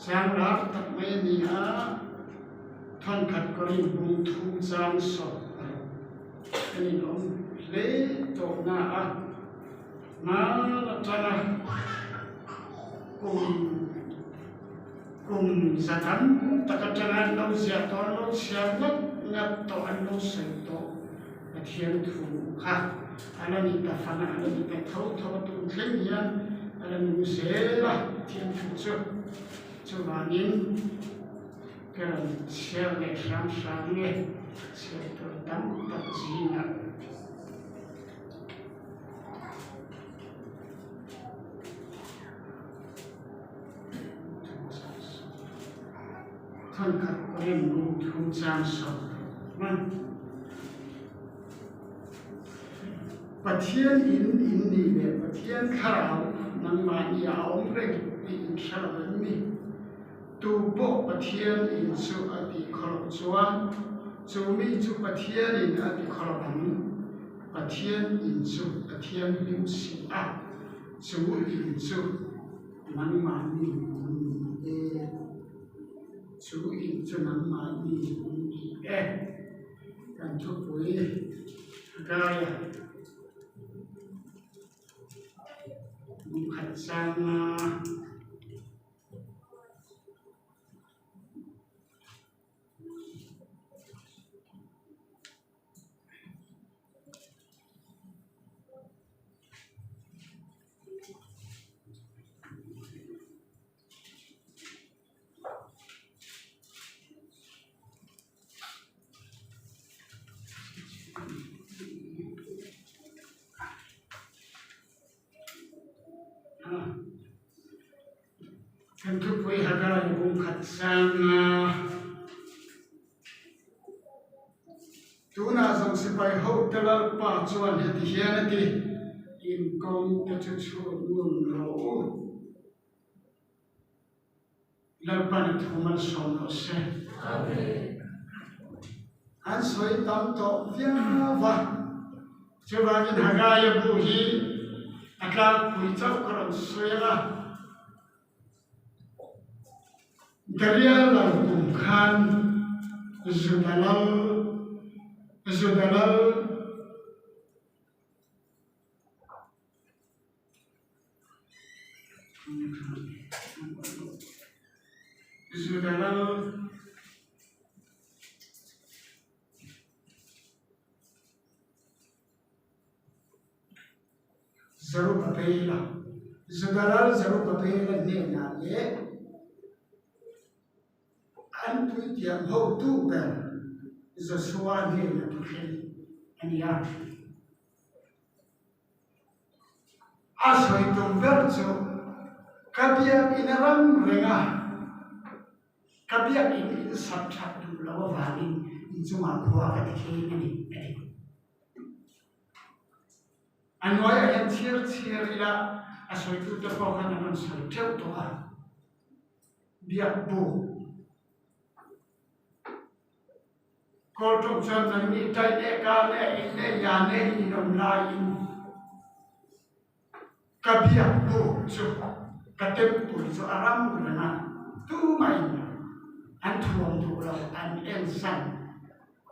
Chang lar tak mai a ni a, thawnkhat kawrin bung thum chang sawt erawh an inawm hle tawh na a, hman atanga kum kum za tam tak atanga an lo ziah tawh an lo chhiar ngat ngat tawh an lo sawi tawh Pathian thu kha a la ni ta fan a, a la ni ta tho tho a tum thleng hian a la nung zel a Pathian thu chu chuvangin ka rawn chhiar leh hram hram nge chhiar tur tam tak zingah. Thankhat pawhin lungthu chang sawm hman. Pathian in in nih leh Pathian thlarau nangmahni a awm reng tih in hre lo em ni? Tu pawh Pathian in chu a tih khaw loh chuan chu mi chu Pathian in a ti khaw lo ang. Pathian in chu Pathian hlim si a, chu in chu nangmahni in ni e, chu in chu nangmahni in ni e. Kan thupui Hagaia lungkhat changa. Kan thupui Haggai bungkhat sanga. Tunah zawng sipai hote Lalpa chuan heti hian a ti, In kawng te chu chhut ngun rawh u. Lalpan a thu malsawm rawh se. An sawi tam tawh viau va, chuvangin Hagaia bu hi a tlangpui chauh ka rawn sawi ang a. Darial lo kum khan Juda lal Juda lal Juda lal Zerubbabela, Juda lal Zerubbabela hnenah leh an puithiam hotu ber Joshua hnenah thu thleng a ni a. A sawi tum ber chu ka biakinn a ram reng a, ka biakinn in sak that duh loh avangin inchungah khua ka ti thleng a ni, a ti. A hnuaiah hian chhir chhir ila a sawitute pawh khan an rawn sawi teuh tawh a, biak buk kawl tawng chuan nangni tai leh ka leh in leh ya leh in inawm laiin ka biak buk chu ka temple chu a ram reng a, tumahin an thuam duh lo an ensan.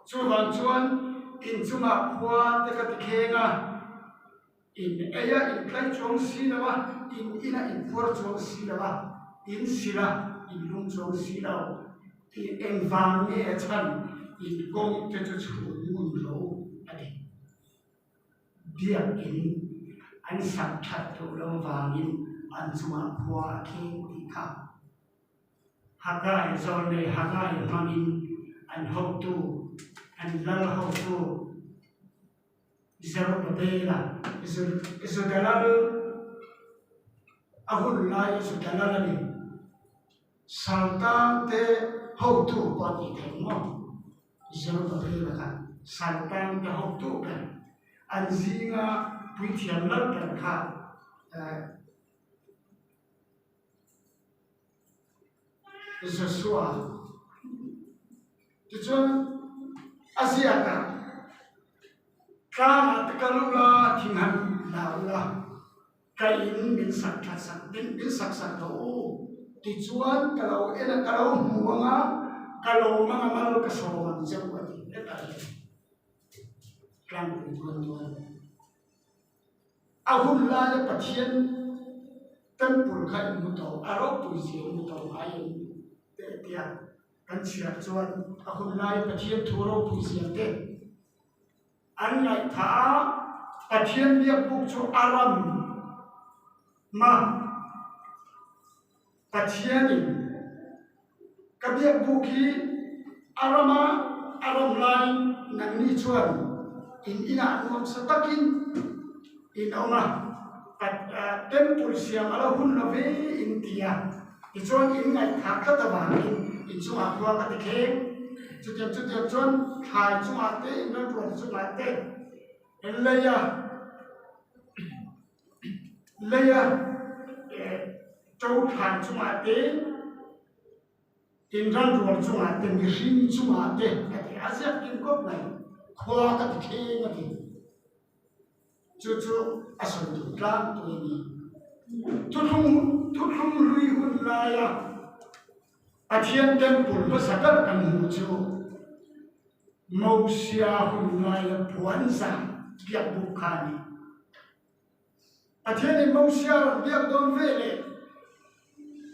Chuvang chuan inchungah khua te ka ti kheng a, in ei a in tlai chuang si lo a, in in a in phuar chuang si lo a, in sil a in lung chuang si lo, i engvang nge a chhan in kawng te chu chhun ngun lo a ti. Biakinn an sak that duh lo vangin an chungah khua a kheng tih kha. Haggai zawnlei Haggai hmangin an hotu, an lal hotu Zerubbabela, Juda lal, a hun lai Juda lal a ni, Saltan te hotu pawh a tih theih maw? Zerubbabela kha Saltan te hotu ber, an zinga puithiam lal ber kha Joshua tichuan a ziak a, tlangah te kal ula thing han la ula ka in min sak that sak min sak sak tawh u. Tichuan ka lo en a, ka lo hmu ang a, ka lawm ang a, mal ka sawm ang che u a ti. Hetah hian tlangpui dawn dawn. A hun laia Pathian temple kha in hmu tawh, a ropui zia in hmu tawh ngai em teh tia kan chhiar chuan a hun laia Pathian thu ropui zia te an ngaihthah a, Pathian biakbuk chu a ram ma Pathianin ka biakbuk hi a rama a ram laiin nangni chuan in inah nuamsa takin in awm a, temple siam a lo hun lo ve in ti a, tichuan in ngaihthah tlat avangin in chungah khua ka ti thleng. Chutiang chutiang chuan thlai chungah te, in ram chungah te lei a. Leia ṭo thlai chungah te, inran rual chungah te, mihring chungah te a ti a ziak kim khawp mai. Khua ka ti thleng a ti. Chu chu a sawi duh tlangpui a ni. Thuthlung thuthlung hlui hun laia Pathian temple hmasa ber kan hmuh chu Mosia hun laia puanzar biakbuk kha a ni. Pathianin Mosia rawn biak dawn ve leh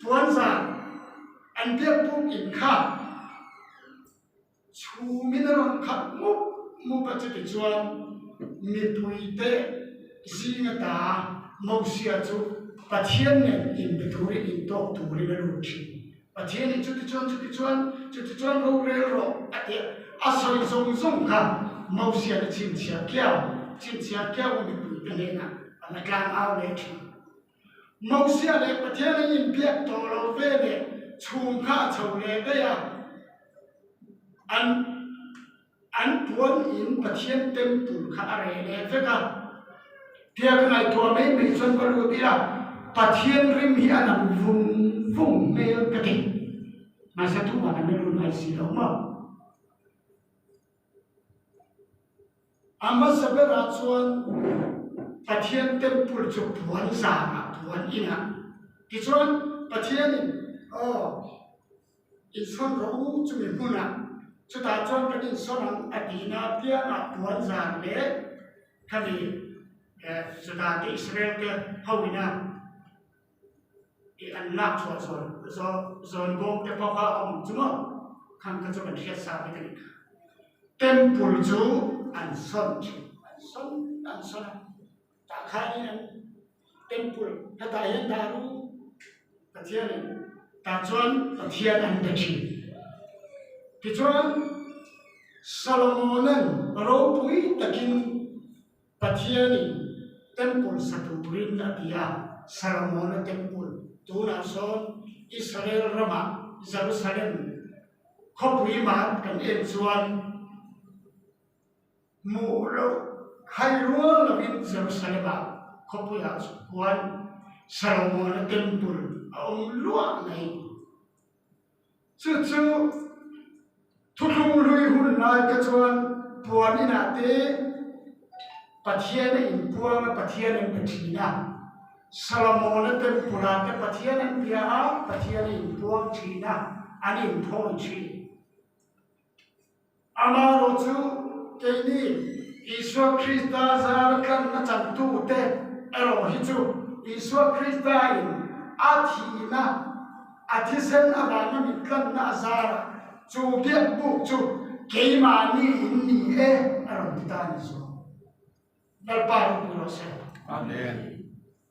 puanzar an biak buk in kha chhumin a rawn khat mup mup a, chutichuan mipuite zinga ta Mosia chu Pathian nen inbe turin intawk turin a lut thin. Pathianin chutichuan chutichuan chutichuan rorel rawh a tih a sawi zawng zawng kha Mosian a chhinchhiah kiau chhinchhiah kiau a mipuite hnenah a la tlang au leh thin. Mosia leh Pathian an inbiak tawh lo ve leh chhung kha a chho leh daih a, an An puan in Pathian temple kha a reh leh vek a, tia ka ngaihtuah mai mai chuan ka lut ila Pathian rim hi a nam vung vung hmel ka ti. Mahse tumah kan la lut ngai si lo maw? A hmasa berah chuan Pathian temple chu puan zanah puan inah tichuan Pathianin aw Insawn rawh u chumi hmunah chutah chuan kan insawn ang a tihna apiangah puan zar leh khami Juda te Israel te ho ina ih an lak chhuah zawn zawn bawm te pawh kha a awm chu maw khang kha chu kan hriat sa vek a ni kha. Temple chu an sawn thin an sawn an sawn a. Tah khanin an temple hetah hian dah ru Pathianin tah chuan Pathian an be thin. Tichuan Solomona'n ropui takin Pathianin temple sa turin a ti a, Solomona temple tunah sawn Israel ramah Jerusalem khawpui mah kan en chuan Hmuh loh hai rual lovin Jerusalem-ah khawpuiah chuan Solomon-a temple a awm luah mai. Chu chu thuthlung hlui hun lai kha chuan puan inah te Pathian a inpuang a, Pathian an be thin a. Solomon-a temple-ah te Pathian an bia a, Pathian a inpuang thin a, an inthawi thin. Amaherawh chu keini Isua Krista zara tlanna changtute erawh hi chu Isua Krista in a thihna, a thisen avanga min tlanna a zarah chu biakbuk chu keimahni in ni e a rawn ti ta a ni zawk. Lalpa ropui rawh se. Amen.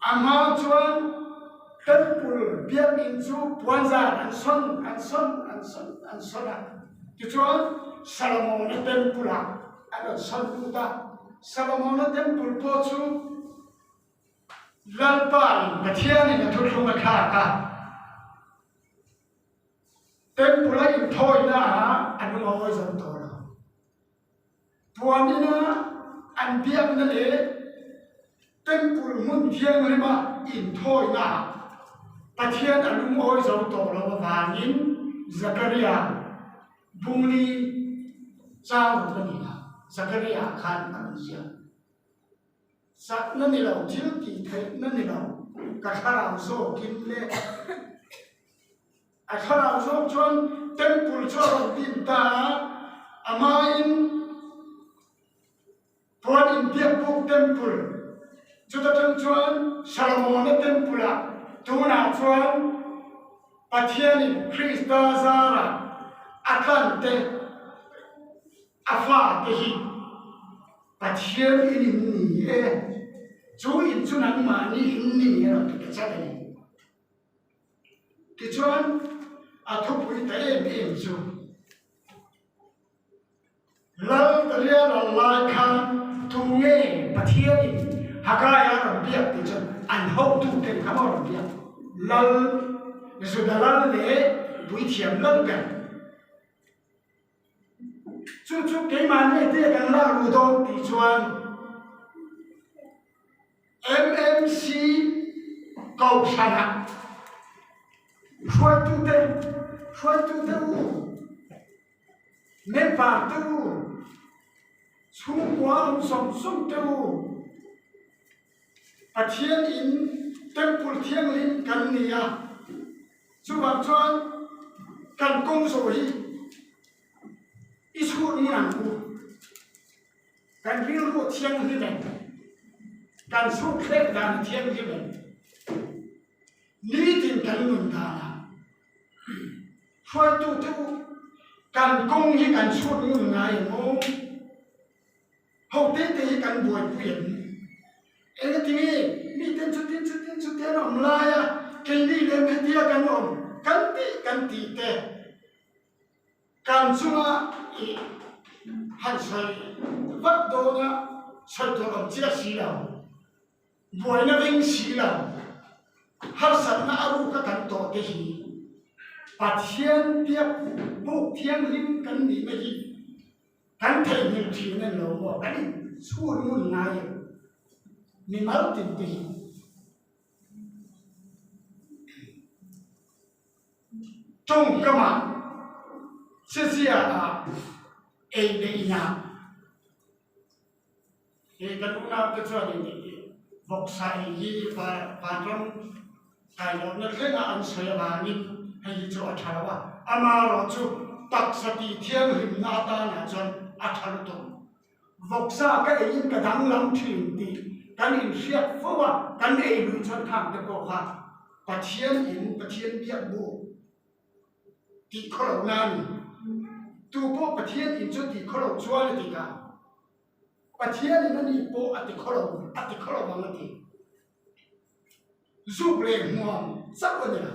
A hma chuan temple biakinn chu puanzar an sawn an sawn an sawn an sawn a. Tichuan Solomona temple ah an rawn sawn lut a. Solomona temple pawh chu Lalpa in Pathian in a thuthlung a thlak a. Temple a inthawina ah a lungawi zo tawh lo. Puan ina an biakna leh temple hmun thianghlima inthawina ah Pathian a lungawi zo tawh lo avangin Zakaria bungli chau ruk a ni a, Zakaria khan a rawn ziak. Chakna ni lo, thil tih theihna ni lo, ka thlarau zawkin le. A thlarau zawk chuan temple chu a rawn din ta a, amahin puan inbiakbuk temple chuta tang chuan Solomona temple ah tunah chuan Pathianin Krista zarah a tlante a fate hi Pathian in in ni e, chu in chu nangmahni in ni a rawn ti ta chat a ni. Tichuan, a thupui ta em em chu, Lal Daria lal lai khan tu nge Pathianin Hagaia rawn biak tih chuan an hotuten kha maw rawn biak? Lal, Juda lal leh Puithiam lal ber. Chu chu keimahni te kan lak luh dawn tih chuan MMC Kohhranah hruaitute hruaitute u, member te u, chhungkua awm zawng zawng te u, Pathian in Temple thianghlim kan ni a, chuvang chuan kan kawng zawh hi i chhut ngun ang u. Kan rilru a thianghlim em? Kan chhut thlek dan a thianghlim em? Nitin kan nun danah hruaitute u kan kawng hi kan chhut ngun ngai em aw? Ho te te hi kan buaipui em? Engati nge miten chutin chutin chuti an awm lai a, keini lem hetia kan awm kan tih kan tih te kan chunga i han sawi vak dawn a, sawi tur awm chiah si lo, buaina veng si lo, harsatna a ruka kan tawh te hi Pathian biak buk thianghlim kan nihna hi Kan theihnghilh thin a ni lo maw? Kan inchhun ngun ngai em? Mimal tin te hi tawngkamah cheziaah ei leh inah He kan unaute chuan in vawksa ei hi vanram kailawnna thlenga an sawi avangin hei hi chu a tha lo a, amaherawhchu taksa tih thianghlimna atanah chuan a tha lutuk. Vawksa ka eiin ka danglam thin tih kan inhriat fo a, kan ei luih chuan khang te pawh kha Pathian in Pathian biak bu tih khaw lohna a ni. Tu pawh Pathian in chu tih khaw loh chuan a ti kha. Pathianin a ni pawh a ti khaw lo, a ti khaw lo vang a ti. Zuk leh hmuam chauh a ni lo.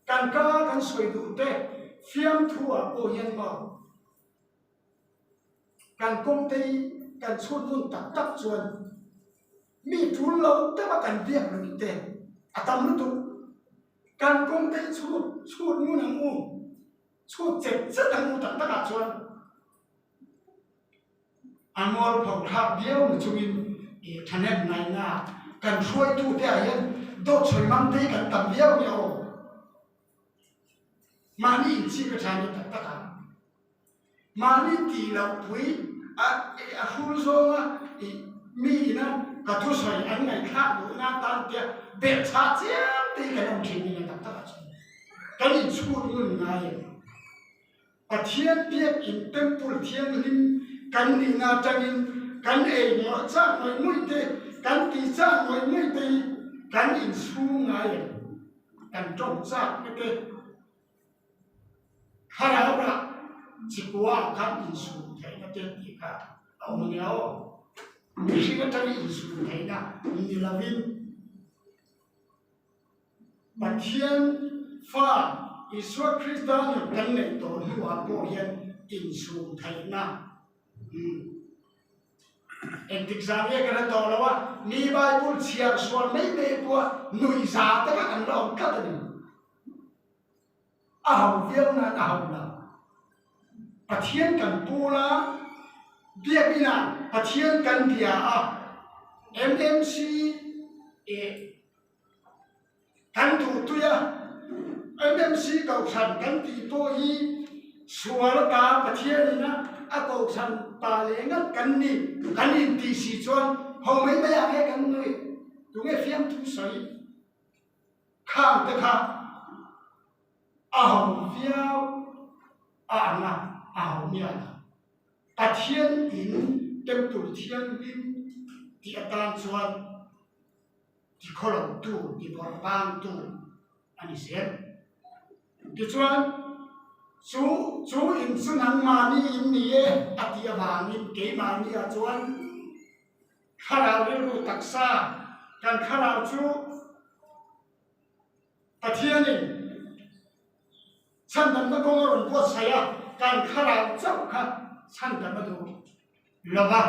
Kan ka kan sawi duh te fiamthu ah pawh hian maw kan kawngte hi kan chhut ngun tak tak chuan mi tul lo deuh a kan biak luih te a tam lutuk. Kan kawngte hi chhut chhut ngun ang u, chhut chet chet ang u tak tak ah chuan. A mualpho thlak viau ni chungin i thahnem ngaihna kan hruaitute ah hian dawt sawi mang te hi kan tam viau nia aw. Mahni inchhik a tha ni tak tak ang. Mahni tih loh pui a a hrul zawnga i mi ina ka thusawi an ngaihthlak duhna atan tia belhchhah chiam te hi kan awm thin nia tak tak ah chuan kan inchhut ngun ngai em. Pathian biakinn temple thianghlim kan nihna atangin kan ei ngawih chak ngawih ngawih te, kan tih chak ngawih ngawih te hi kan inchhung ngai em? Kan tawng chak na te thlarau rah chikua ah khan insum theihna te tih kha a awm ania aw. Mihring atangin insum theihna ni lovin Pathian fa Isua Krista nun kan neih tawh hnuah pawh hian insum theihna engtik zan nge ka hre tawh lo a, mi Bible chhiar sual mai mai pawha nuihza te kha kan la awm tlat a ni. A ho viau nan a ho lo. Pathian kan pawl a, biakinah Pathian kan bia a, MMC eh Kan duhtui a, MMC Kohhran kan tih pawh hi sual ata Pathianin a a Kohhran pa leh ngat kan ni, kan intih si chuan ho mai mai ah nge kan nui, tunge fiamthu sawi khang te kha. A ho viau a ang a, a ho miah lo. Pathian in Temple thianghlim tih atan chuan tikhawlotu, tibawrhbangtu a ni zel. Tichuan, chu chu in chu nangmahni in ni e a tih avangin keimahniah chuan thlarau rilru taksa, kan thlarau chu Pathianin chhandamna kawng a rawn buatsaih a, kan thlarau chauh kha chhandam a duh lo va.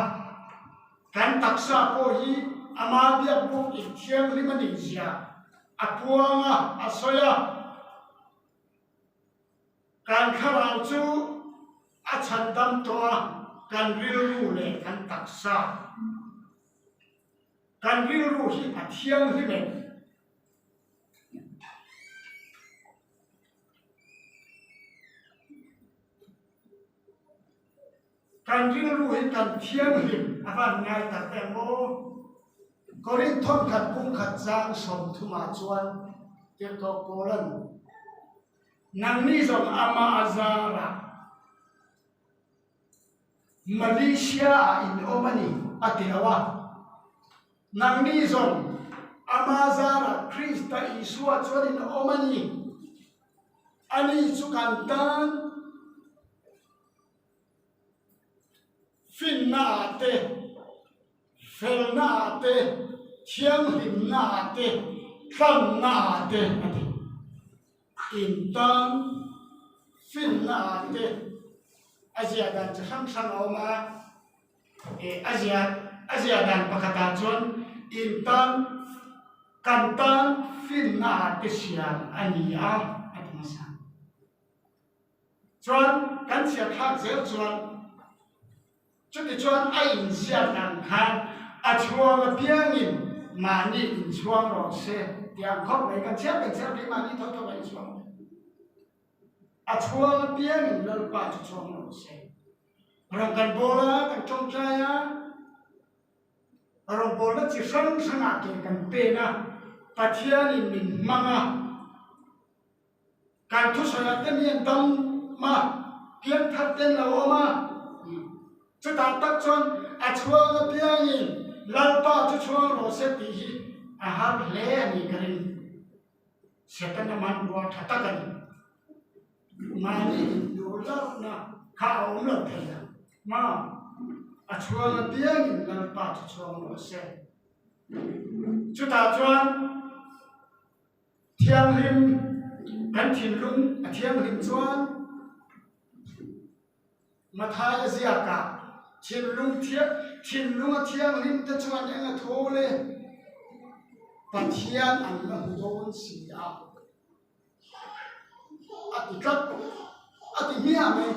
Kan taksa pawh hi ama biakbuk inthianghlim a nih zia a puang a, a sawi a. Kan thlarau chu a chhandam tawh a, kan rilru leh kan taksa. Kan rilru hi a thianghlim em? Kan rilru hi kan thianghlim a van ngai tak em aw? Korinth thawnkhat pumkhat chang sawmthumah chuan Tirhkoh Paula'n, Nangni zawng amah a zarah Malaysia-ah in awm a ni, a ti lo a. Nangni zawng ama zarah Krista Isua chuan in awm a ni. Ani chu kan tan finnaah te, felnaah te, thianghlimnaah te, tlannaah te a ti. In tan finnaah te a ziah dan chi hrang hrang a awm a, eh a ziah a ziah dan pakhatah chuan in tan kan tan finnaah te siam a ni a a ti hmasa. Chuan kan chhiat thlak zel chuan Chutichuan a inziak ang khan a chhuang apiangin mahni inchhuang rawh se tih ang khawp mai kan chhiar kan chhiar phei mahni tho tho a inchhuang mai. A chhuang apiangin Lalpa chu chhuang rawh se. Rawng kan bawl a, kan tawngtai a, rawngbawlna chi hrang hrangah ke kan pen a, Pathianin min hmang a, Kan thusawiah te mi an dam a, piangthar te an lo awm a, chutah tak chuan a chhuang apiangin Lalpa chu chhuang rawh se tih hi a har hle a ni ka ring. Setana hmanrua tha tak a ni. Mahni induh lohna kha a awm lo thei a, ma a chhuang apiangin Lalpa chu chhuang rawh se. Chutah chuan. Thianghlim, kan thinlung a thianghlim chuan Mathaia ziakah thinlung thinlung a thianghlim te chuan eng a thaw le? Pathian an la hmu dawn si a, a ti tlat, a ti hmiah mai.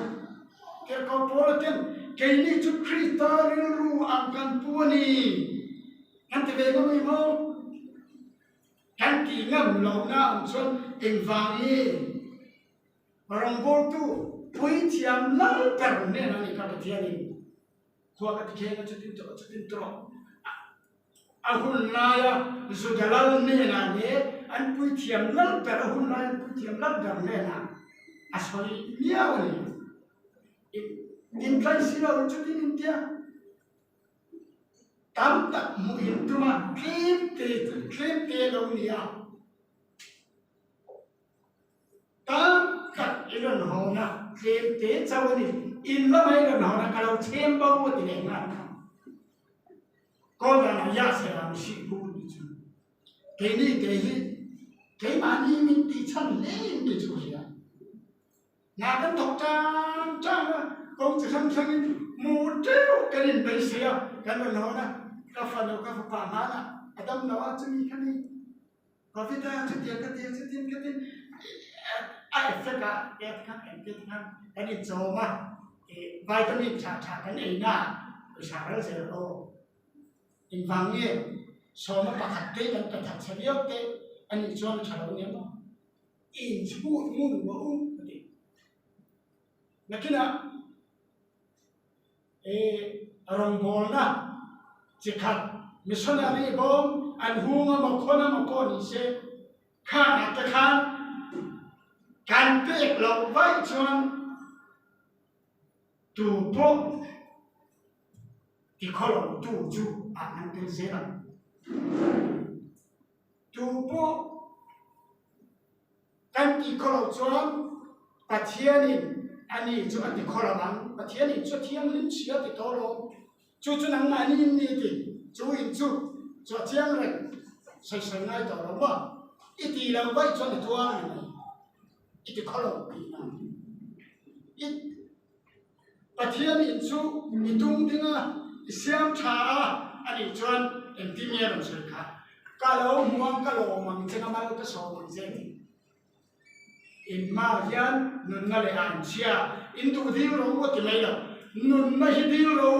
Tirhkoh Paula ten keini chu Krista rilru ang kan pu a ni, kan ti ve ngam maw? Kan tih ngam lohna ang chuan engvang nge rawngbawltu puithiam lal ber nen a ni kha Pathianin khua ka ti kheng a chutin tawh chutin tawh a hun laia Juda lal hnenah leh an puithiam lal ber a hun laia an puithiam lal ber hnenah a sawi miau a ni. Intlai si lo chutin intia. Tam tak hmuh in tum a, tlem te tlem te lo ni a, tam tak i rawn hawn a, tlem te chauh a ni, in lama i rawn hawn a, ka lo chhem bo a ti leh nghal kha. Kawl danah yah seh ang hrih bu ni chu. Keini te hi keimahni min tihchhan hle in kei chu ka hria. Hna kan thawk tang tang a, kawng chi hrang hrangin hmuh teuh kan inbeisei a, kan rawn hawn a, ka fanu ka fapa hmanah a dam lo a, chumi kha mi Covid a chutiang ka ti a, chutin ka tin a effect a et kha kan tet kha kan inchawm a, ih vitamin tha tha kan ei na ah pawisa ral zel aw. Engvang nge sawma pakhat te kan pe that chhe viau te anih chuan a tha lo nia maw? Inchhut ngun maw u a ti. Nakinah eh rawngbawlna chi khat missionary bawm an hung a maw khawn a maw pawh ni se khangah te khan. Kan pek loh vaih chuan tu pawh ti khaw lo tu chu ah an tel zel ang. Tu pawh kan ti khaw loh chuan Pathianin ani chu a ti khaw lo ang. Pathianin chu a thianghlim si a ti tawh lo. Chu chu nangmahni in ni ti chu in chu chu a chiang reng sawisawi ngai tawh lo maw? I ti lo vaih chuan i tuar a ni mai. I ti khaw lo tih na. I Pathian in chu i tung ding a, i siam tha a a nih chuan engtin nge rawn sawi kha? Ka lo hmu ang, ka lawm ang che, ka mal ka sawm ang che a ti. Inhma hian nunna leh an chhia in duh dil ro a ti mai lo. Nunna hi dil ro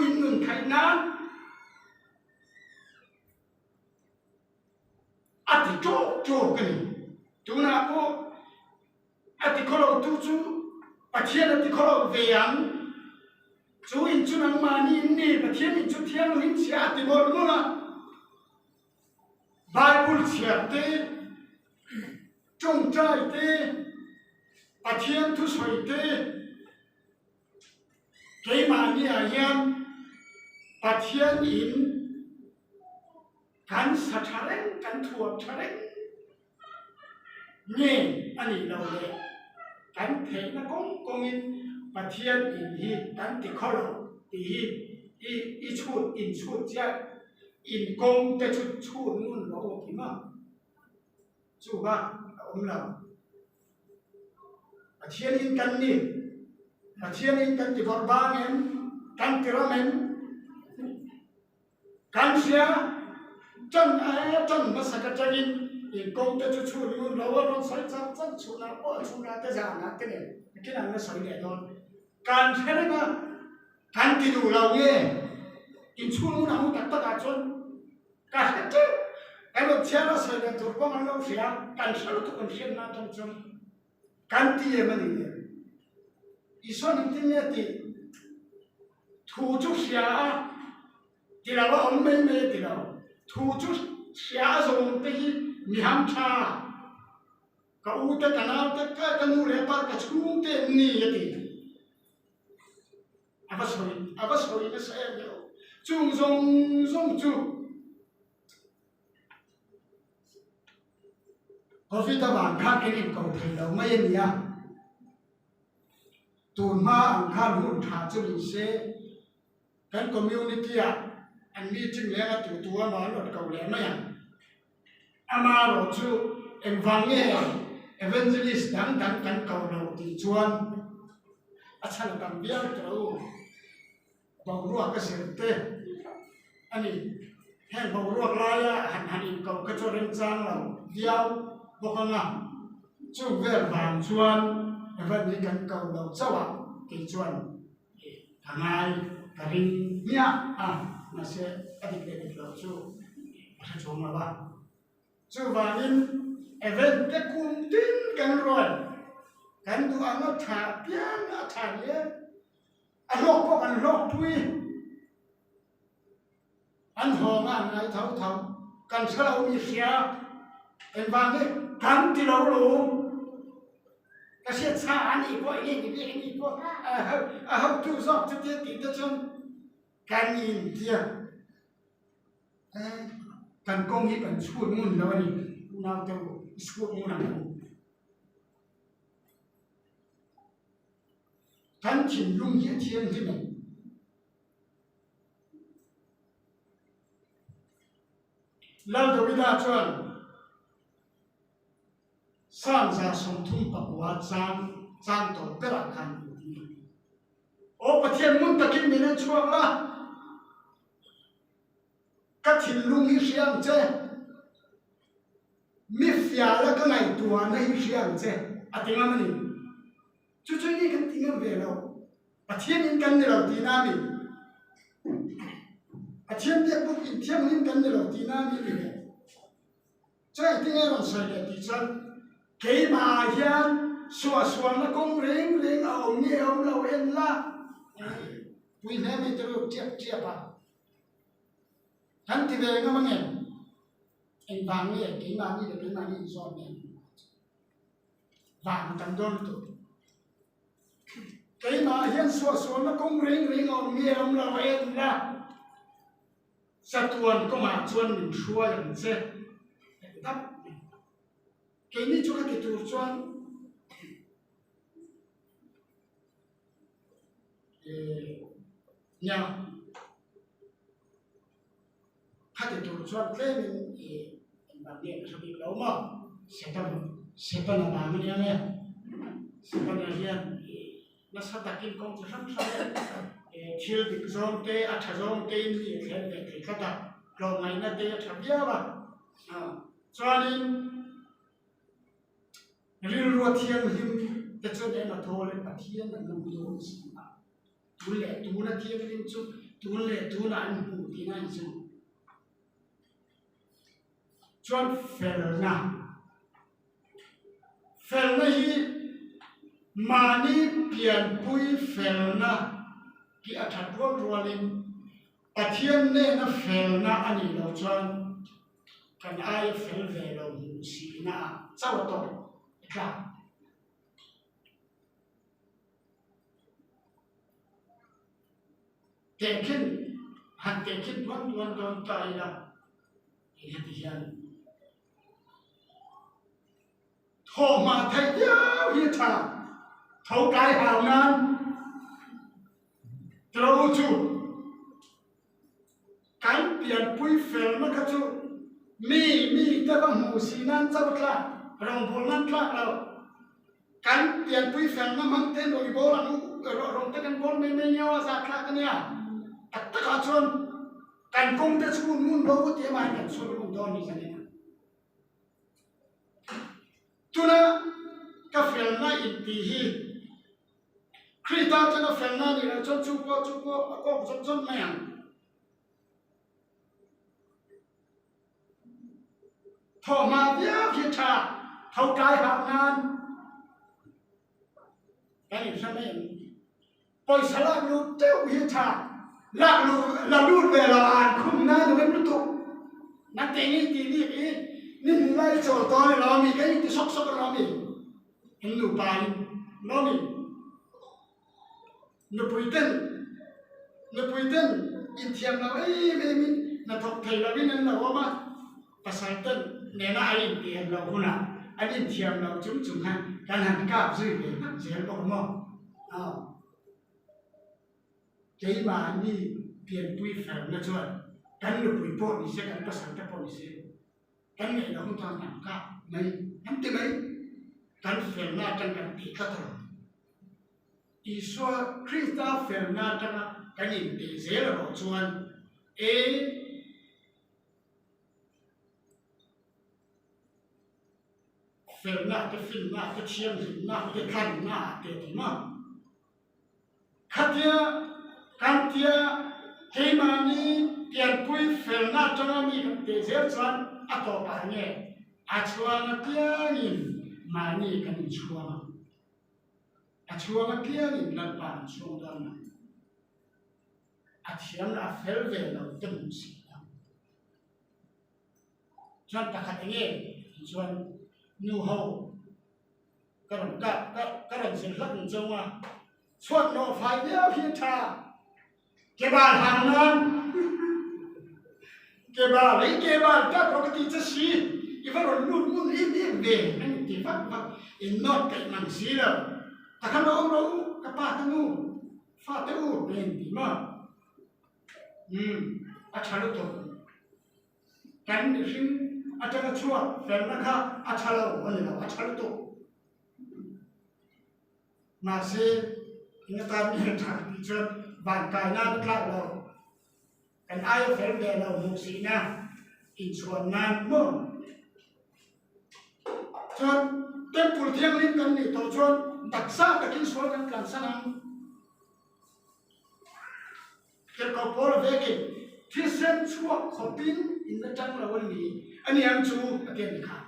in nun theih nan a ti ṭawk ṭawk a ni. Tunah pawh a ti khaw lo tu chu Pathian a ti khaw lo ve ang. Chu in chu nangmahni in ni, Pathian in chu thianghlim chhia a ti mawlh mawlh a. Bible chhiar te, tawngtai te, Pathian thusawi te, keimahni ah hian Pathian in kan sa tha reng, kan thuam tha reng nge a nih loh le kan theihna kawng kawngin Pathian in hi kan ti khaw lo tih hi i i chhut in chhut chiah in kawng te chu chhut ngun lo aw ti maw chu bak a awm lo. Pathian in kan ni Pathian in kan ti vawrh bang em kan ti ram em. Kan hria, ṭan a ṭan hmasak aṭangin inkawng te chu chhun ngun lo a rawn sawi chak chak chhunah pawh a chhunah te zanah te nen nakin an la sawi leh dawn. Kan hre reng a, kan ti duh lo nge inchhung ngun ang tak takah chuan ka hre ṭeuh. Kan rawn chhiar a sawi leh tur pawh an lo hria, kan hre lutuk an hriatna aṭang chuan kan ti em a ni le. Isuan engtin nge tih? Thu chu hria a ti lo a awm mai mai a ti lo. Thu chu hria a zawm te hi mi ham tha, ka u te, ka nau te, ka nu leh pa ka chhung te an ni a ti. A va sawi, a va sawi nasa em lo. Chung zawng zawng chu Covid avang khan kan inko thei lo mai a ni a. Tun hma ang khan hun tha chu ni se, kan community ah an meeting leng a tu tu a maw an rawn ko leh mai ang. Amaherawh chu engvang nge evangelist dang dang kan ko lo tih chuan a chhan a tam viau tawh u. Boruak a zir te a ni. Heng boruak laia han han inkoh kha chu a remchang lo viau bawk ang a, chung vel vang chuan Evan hi kan ko lo chauh a kei chuan ka ngai ka ring hmiah a, mahse a dik leh dik loh chu ka hre chhawng lo a. Chuvangin Evan te kum tin kan rawn kan duh ang a tha piang a tha hle. A hlawk pawh kan hlawk pui. An hawng a an ngai tho tho. Kan hre lo mi hria. Engvang nge kan ti lo lo. Ka hriat sa a nih pawh enge ni bik a nih pawh a hotu zawk chutia tih te chuan kan intia. Kan kawng hi kan chhut ngun lo a ni. Unau te u i chhut ngun ang u. Kan thinlung hi a thianghlim em? Lal Davida chuan Psalm 139 chang chang tawp berah khan engtin nge a tih? Aw Pathian ngun takin min en chhuak la, ka thinlung hi hria ang che. Mi fiala ka ngaihtuahna hi hria ang che a ti ngam a ni. Chu chu ni kan ti ngam ve lo. Pathian in kan ni lo tihna a ni. Pathian biak bawk in thianghlim kan ni lo tihna a ni ti leh. Chu engtin nge rawn sawi leh tih chuan keimah hian suahsualna kawng reng reng a awm nge awm lo en la. Pui hle mai te ruk ṭiap ṭiap a. Kan ti ve ngam ange. Engvang nge keimahni leh keimahni inzawm nen? Vang a tam dawn lutuk. Keimah hian suahsualna kawng reng reng a awm nge awm lo en la, chatuan kawngah chuan min hruai ang che a ti dap mai. Keini chu ka ti tur chuan nia khati tur chuan tlemin engvang nge ka hre bik lo maw Satan Setana vang a nia nge Setana hian nasa takin kawng chi hrang hrang thil dik zawng te a tha zawng te in mi a thleng ve thei tlat a tlawmngaihna te a tha viau a chuanin Rilrua thianghlim te chuan eng a thaw leh Pathian an lo hmu dawn si a. Tun leh tuna thianghlim chu tun leh tunah an hmu tihna a ni chu. Chuan felna, felna hi mahni pianpui felna tih a that rual rualin Pathian nena felna a nih loh chuan kan aia fel ve lo hmuh sihna ah chauh a tawp a tlak. Tehkhin, han tehkhin tuan tuan dawn ta ila eng heti hian thawhhma theih viau hi a tha, tho kai hau nan tro chu. Kan pianpui felna kha chu mi mi te va hmuh si nan chauh tlak, rawngbâwl nan tlak lo. Kan pianpui felna hmang ten rawn i bâwl ang u, rawn te kan bâwl mai mai nia a zah thlak a nia. Tak takah chuan kan kawng te chu ngun bo u tih amahin kan chhuak lung dawn ni zanin a. Tuna ka felna intih hi Krista chuan a felna a nih loh chuan chu pawh chu pawh a kawk zawt zawt mai ang. Thawhhma viau hi tha, tho tlai hah nan kan inhre mai ang. Pawisa lak luh teuh hi tha, lak luh la lut ve lo an khum nan a rem lutuk. Nang kei ni tih bik hi ni hmu lai chawl tawn elo ami, kei ni ti sawk sawk elo ami. In nupa in lawmi nupui ten nupui ten inthiam lo em em in hnathawk thei lo in an lo awm a, pasal ten nena an intiam loh hunah an inthiam lo chung chung khan kan han kap zui ve hmak zel bawk maw? Aw keimahni pianpui felna chuan kan nupui pawh ni se kan pasal te pawh ni se. Kan ngaih loh tan an kap mai an ti mai. Kan felna atang kan tih tlat a lo. Isua Krista felna atanga kan intih zel erawh chuan e felna te finna te thianghlimna te tlanna te ti maw. Khatia kan tia keimahni pianpui felna atanga mi kan teh zel chuan a tawpah nge a chhuang apiangin mahni kan inchhuang ang. A chhuang apiangin Lalpa an chhuang dawn ang. A thiam lah a fel ve lo te hmuh si lo. Chuan pakhat enge tih chuan nu ho Ka rawn kap ka ka rawn zir hlak ang chauh a, chhuat nawh fai viau hi a tha. Kebal hang nan kebal ei kebal tap rawh ka ti che si, i va rawn lut ngun em em ve an inti vak vak, in nawt kaih mang si lo. Ta khan lo awm rawh u, ka pa ka nu, fate u a inti maw? Umm a tha lutuk. Kan mihring atanga chhuak felna kha a tha lo a ni lo, a tha lutuk. Mahse, eng atan nge tha tih chuan van kai nan a tlak lo. Kan aia fel ve lo hmuhsihna inchhuan nan maw? Chuan Temple thianghlim kan nih tawh chuan taksa takin sual kan tlansan ang. Tirhkoh Paul vekin thisen chhuak khawpin in la tang lo a ni a ni ang chu a ti a ni kha.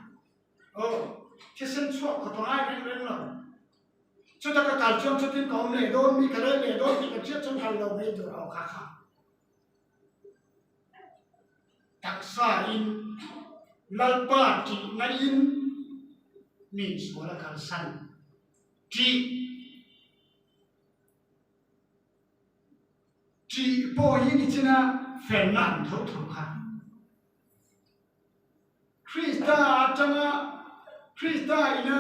Aw, thisen chhuak khawp a ngai reng reng lo. Chuta ka kal chuan chutin ka awm leh dawn mi ka rel leh dawn tih ka hriat chuan kal lo mai tur a aw kha kha. Taksa in Lalpa tihna in. Mi insual a kalsan ṭih ṭih pawh hi ni chin a felna an tho tho kha. Krista atanga Krista ina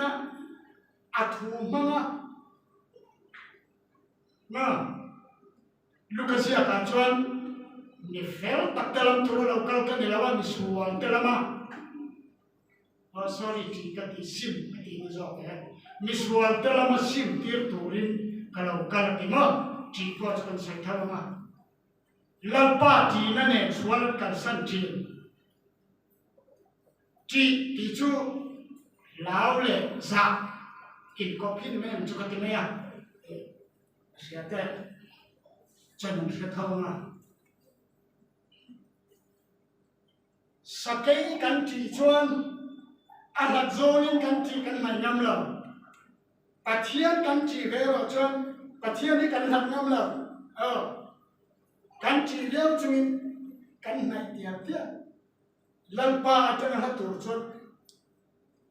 a thu hmanga na Luka ziakah chuan mi fel tak te lam tur a lo kal ka ni lo a, mi sual te lama Oh sorry tih ka ti sim ka tihna zawk e. Misual te lama sim tir turin ka lo kal a ti maw? Tih pawh chu kan sawi tho ang a. Lalpa tihna nen sual an kalsan thin. Tih tih chu hlau leh zah inkawp hi ni mai ang chu ka ti mai a. Hria te chuan an hre tho ang a. Sakei kan tih chuan a hlat zawngin kan tih kan hnaih ngam lo. Pathian kan tih ve erawh chuan Pathian hi kan hlat ngam lo. Aw, kan tih viau chungin kan hnaih tial tial. Lalpa atanga hla tur chuan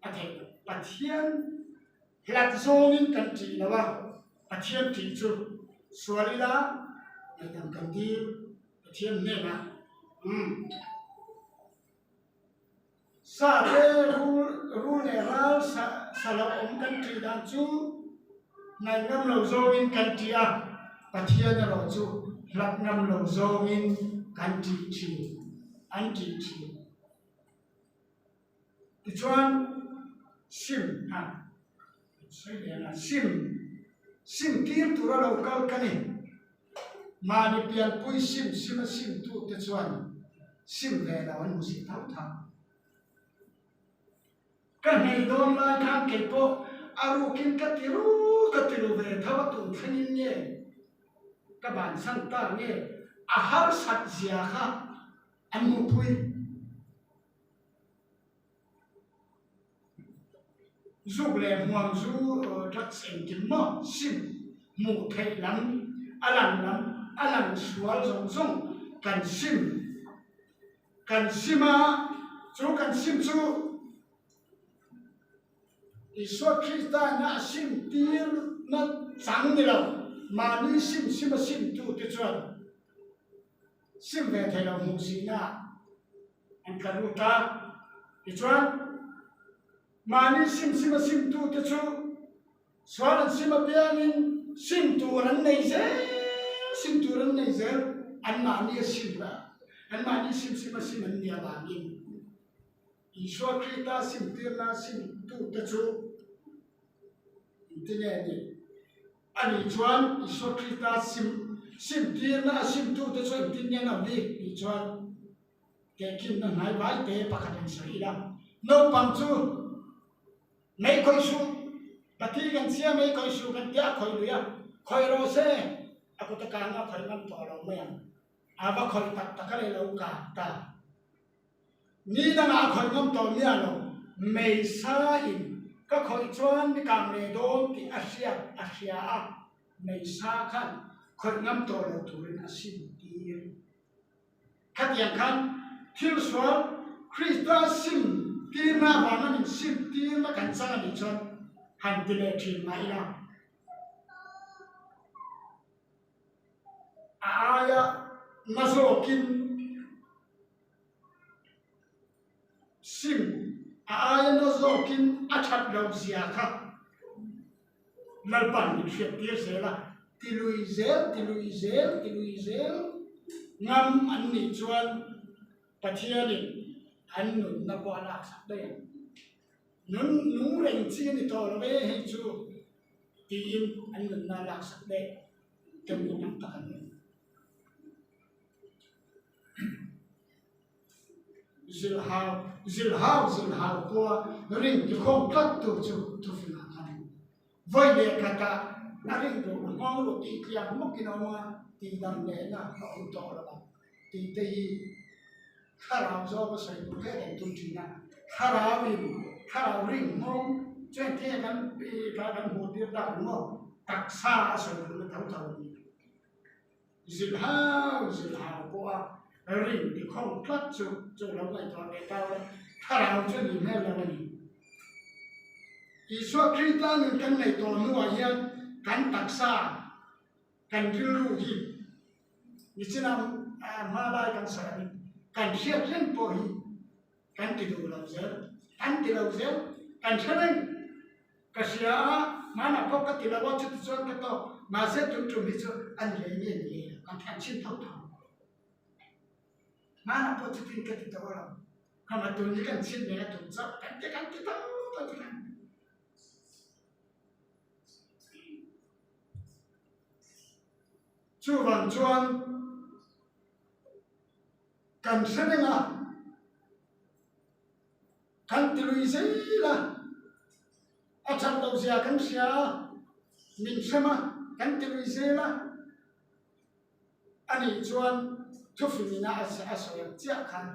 a theih loh. Pathian hlat zawngin kan tih lo a, Pathian tih chu sual ila ngaihdam kan dil. Pathian hnenah umm sa te rul rul leh ral sa sa lo awm kan tih dan chu ngaih ngam lo zawngin kan tih a, Pathian erawh chu hlat ngam lo zawngin kan tih thin an tih thin. Tichuan sim a sawi leh a sim sim tir tura lo kal ka ni. Mahni pianpui sim sim a sim tu te chuan sim ve lo an hmu si tho tho. Ka hmei dawn lai khan kei pawh a rukin ka ti ru ka ti ru ve tho a tun thlengin nge ka bansan ta nge a harsat zia kha an hmuhpui. Zuk leh hmuam zu drugs engkim maw sim hmuh theih lam a lang lam a lang sual zawng zawng kan sim kan sim a chu kan sim chu Isua Krista ina a sim tir na chang ni lo mahni sim sim a sim tu te chuan sim ve thei lo hmuh sihna ah An tla lut a, tichuan mahni sim sim a simtute chu sual an sim apiangin sim tur an nei zel, sim tur an nei zel, anmahni a sim a, anmahni sim sim a sim an nih avangin Isua Krista simtirna simtute chu engtin nge a nih? Ani chuan Isua Krista sim simtirna a simtute chu engtin nge an awm bik tih chuan Tehkhinna hnai vai te pakhat an sawi ila, naupang chu mei khawih suh, pati kan chhia mei khawih suh kan tia a khawih lui a, khawih rawh se, a kut a kang a khawih ngam tawh lo mai ang, a va khawih tak tak a leh lo kang ta. Ni dangah a khawih ngam tawh miah lo, mei sa in ka khawih chuan mi kang leh dawn tih a hriat a hria a, mei sa khan khawih ngam tawh lo turin a sim tir. Khatiang khan thil sual Krista sim tirna avanga min sim tirna kan chang a nih chuan han ti leh thin mah ila, a aia na zawkin sim, a aia na zawkin a that loh zia kha Lalpa'n min hriat tir zel a, ti lui zel, ti lui zel, ti lui zel ngam an nih chuan Pathianin an nunna pawh a laksak daih ang. Nun nung reng chi a ni tawh lo e hei chu tiin an nunna a laksak daih te hmuh ang tak an ni. Zilhau, zilhau, zilhau pawha ring tikhawm tlat tu chu thufingah khan a ni. Vawi leh khatah a ring duh a nghawng luh tih tliak mawkin a awm a, tihdam lehna a awm tawh lo ang tih te hi thlarau zawk a sawi duh hle kan tum thin a. Thlarauin thlarau ring nghawng chu engtin nge kan kan hmuh tir tak ang maw? Taksa a sawi duhna tho tho a ni. Zilhau zilhau pawha ring ti khawng tlat chu chu lo ngaihtuah ve tau la, thlarau chu ni hmel lo a ni. Isua Krista nun kan neih tawh hnuah hian kan taksa, kan rilru hi nichinah hma lai kan sawi angin kan hriat reng pawh hi kan ti duh lo zel, kan ti lo zel, kan hre reng. Ka hria a, hmanah pawh ka ti lo a, chuti chuan ka tawk, mahse tun tum hi chu a ni leh nge ni leh lo, kan thlan chhin tho tho. Hmanah pawh chutin ka ti tawh lo, khama tun hi kan chhin leh a tum chauh, kan ti kan ti tho tho ti khan. Chuvang chuan kan hre reng a. Kan ti lui zel a, a that loh zia kan hria a, min hrem a, kan ti lui zel a, anih chuan thufingin a a sawi ang chiah khan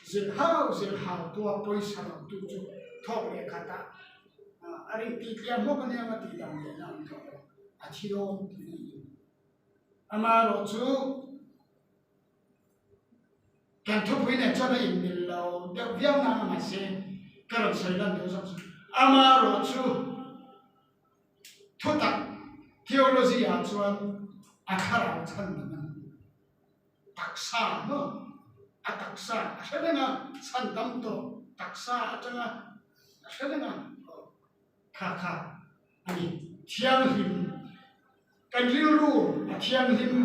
zirhau zirhau tua pawisa lo tu chu thawk leh khat a, a rin tih tliah hmawk ania nga tih dang leh na an thawk lo, a thi dawn tih na in. Amaherawhchu. Kan thupui nen chuan a inmil lo deuh viau nang a mahse ka rawn sawi lan duh zawk chu amaherawhchu thutak theology ah chuan a thlarau chhan dam a ni. Taksa maw a taksa a hre reng a chhan dam tawh taksa atanga a hre reng a kha kha a ni thianghlim. Kan rilru a thianghlim,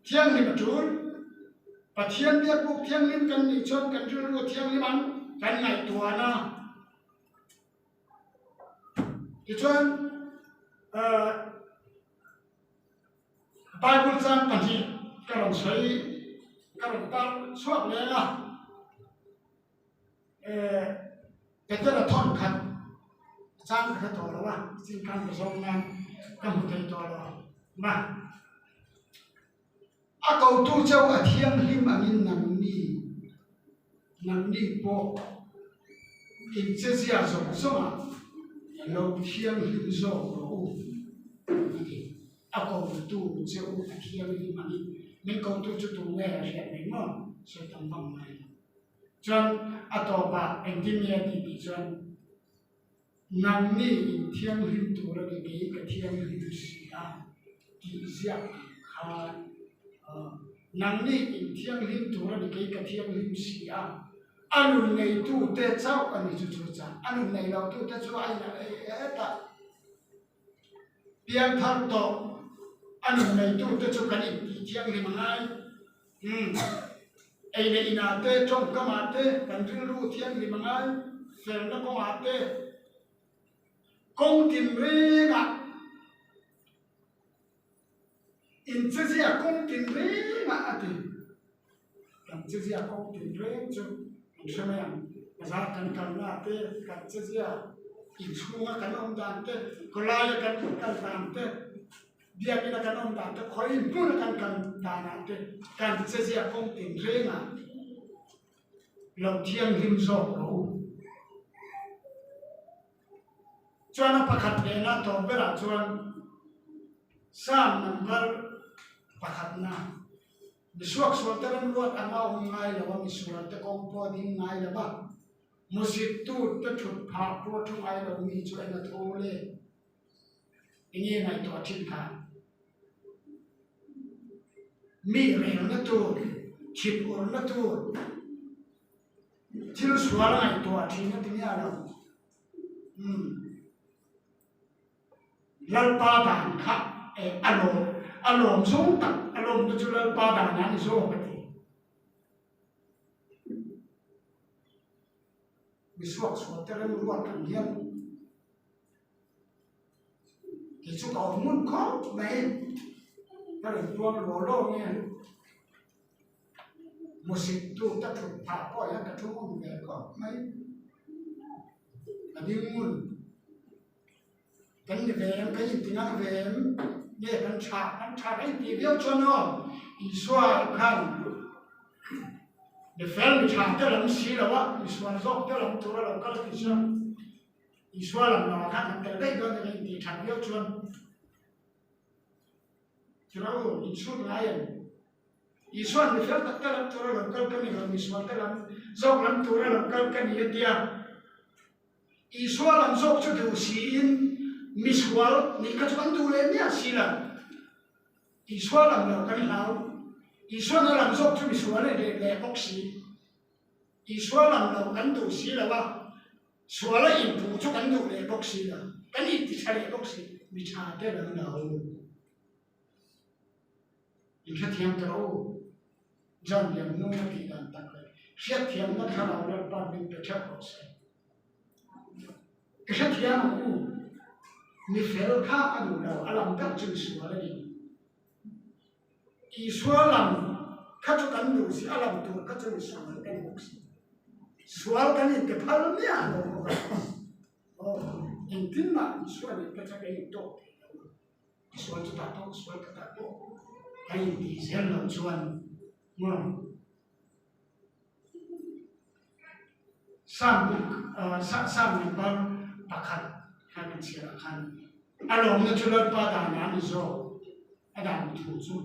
thianghlim a tul. Pathian biakbuk thianghlim kan nih chuan kan rilru a thianghlim ang, kan ngaihtuahna. Tichuan Bible chang pahnih ka rawn sawi, ka rawn tar chhuak leng a. Petera thawn khat a chang ka hre tawh lo a, chin khan ka zawng nan ka hmu thei tawh lo ma. A kotu chauh a thianghlim angin nangni nangni pawh inchezia zawng zawngah lo thianghlim zawk rawh u a ti. A kotu chauh a thianghlim angin min kotu chu tu nge a hriat mai maw sawi tam vang mai lo. Chuan a tawpah engtin nge a tih tih chuan nangni in thianghlim tur a ni kei ka thianghlim si a tih ziak ang khan nangni in thianghlim tur a ni kei ka thianghlim si a a nun neitute chauh a ni chu chu chah a nun nei lo tute chu a in hetah piangthar tawh a nun neitute chu kan intih thianghlim a ngai. Umm. Ei leh inah te, tawngkamah te, kan rilru thianghlim a ngai, felna kawngah te, kawng tinrengah, inchezia kawng tinrengah a ti. Kan chezia kawng tinreng chu kan hre mai ang. Bazar kan kalnaah te, kan chezia inchhunga kan awm dan te, khawlaia kan kal dan te, Biakina kan awm dan te, khawi hmuna kan kal danah te kan chezia kawng tinrengah lo thianghlim zawk rawh u. Chuan a pakhat nena tawp berah chuan Psalm number pakhatna, Misuaksual te remruat anga awm ngai lo a, misual te kawng pawh a ding ngai lo va, musit tute thut phah pawh thu ngai lo mi chu eng a thawl e. Enge ngaihtuah thin kha? Mi relna tur, thip urna tur, thil sual ngaihtuah thin a ti miah lo. Umm. Lalpa dan kha eh a lawm, a lawm zawng tak, a lawmna chu Lalpa dan a ni zawk a ti. Misuaksual te remruat ang hian. Kei chu ka awm ngun khawp mai ka rawn tuam law law nge hmusit tu ka thut phah pawh hian ka thu ngun ve khawp mai ka ding ngun kan ni ve em kan inti ngang ve em nge kan tha kan tha kan inti viau chuan aw Isua khan mi fel mi tha te lam si lo a misual zawk te lam tur a lo kal a tih chuan. Isua lam lamah khan kan tel daih dawn emaw intih that viau chuan Tira u, inchhut ngai em? Isua'n mi fel tak te lam tura lo kal ka ni lo, misual te lam zawk lam tura lo kal ka ni a tia. Isua lam zawk chu duh siin misual nih kha chu kan duh leh miah si lo. Isua lam lo kan hlau. Isuana lam zawk chu misual a ni leh bawk si. Isua lam lo kan duh si lo a, suala inpuh chu kan duh leh bawk si lo. Kan intitha leh bawk si. Mi tha te lam lo. Inhrethiam ta rawh u. John lian nung a tih dan tak leh hriatthiamna thlarau Lalpa min pe theuh rawh se. I hrethiam ang u, mi fel kha a duh lo, a lam ber chu misual a ni. Isua lam kha chu kan duh si, a lam tur kha chu misual kan ni bawk si. Sual kan inte phal miah lo bawk a. Aw, engtin mah Isua nen kha chuan kan intawk thei lo. Sual chu tah pawh sual ka tah pawh a intih zel loh chuan maw Psalm book Psalm number pakhat kha kan chhiar ah khan a lawmna chu Lalpa danah a ni zawk a dan thu chu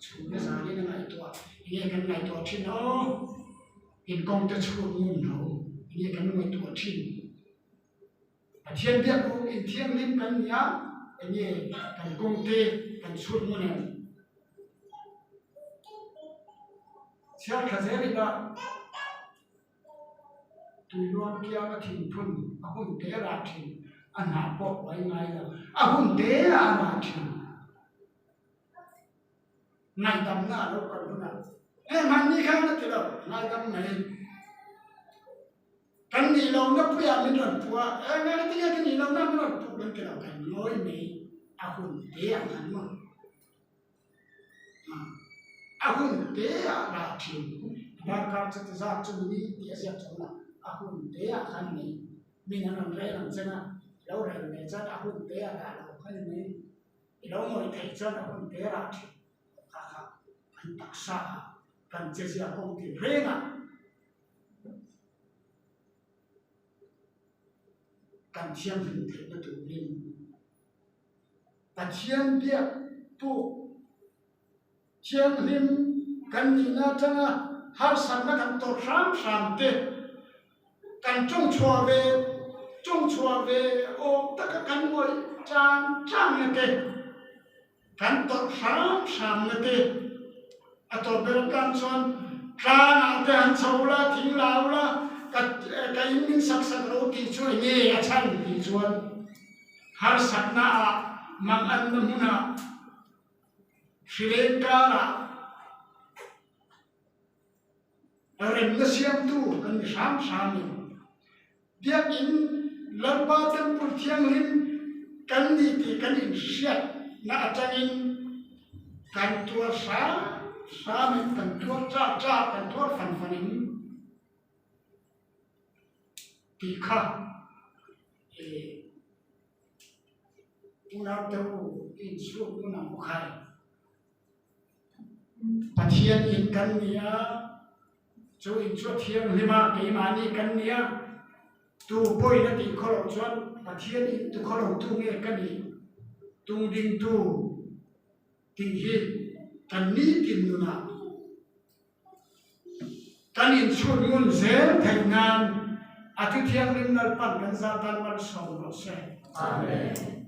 chhungte zanin a ngaihtuah enge kan ngaihtuah thin aw inkawng te chhut ngun ho enge kan ngaihtuah thin. Pathian biak bawk in thianghlim kan ni a, enge kan kawng te kan chhut ngun em? Chhiar thla zel ila tuiluang kianga thingphun a hun te rah thin, a hnah pawh uai ngai lo, a hun te a rah thin. Ngaihdamna a lo kal hunah e hmanni khan a ti lo, ngaidam mai. Kan nih lohna puiah min rawn puh a, eng eng tinge ka nih lohna min rawn puh kan ti lo, kan ngawi mai a hun te ah khan maw a hun te ah rah thin darkar chu ti zat chu ni tih a ziak chuan a a hun te ah khan nei min an rawn rel ang cheng a lo rel ve chuan a hun te ah rah lo khan mai i lo ngawih theih chuan a hun te rah thin kha kha kan taksa ah kan che zia kawng tin reng a. Kan thianghlim theihna turin Pathian biak puk thianghlim kan nihna atanga harsatna kan tawrh hram hram te, kan tawngchhuah ve tawngchhuah ve awm taka kan ngawih chang changna te, Kan tawrh hram hramna te a tawp ber atan chuan tlangah te han chho la, thing lau la, ka ka in min sak sak lo tih chu eng nge a chhan tih chuan harsatna ah manganna hmunah hrileng karah Remna siamtu kan ni hram hram in Biakinn Lalpa Temple Thianghlim kan ni tih kan inhriatna atangin kan tuar hram hram in kan tuar chak chak kan tuar fan fan in tih kha unaute u inchhung hmunah mu khai. Pathian in kan ni a, chu in chu a thianghlim a, keimahni kan ni a, tu pawhin a tih khaw loh chuan Pathian in tu khaw lo tu nge ka nih, tung ding tu tih hi kan nitin nunah kan inchhut ngun zel theih nan a thu thianghlim Lalpan kan zah tan malsawm rawh se. Amen.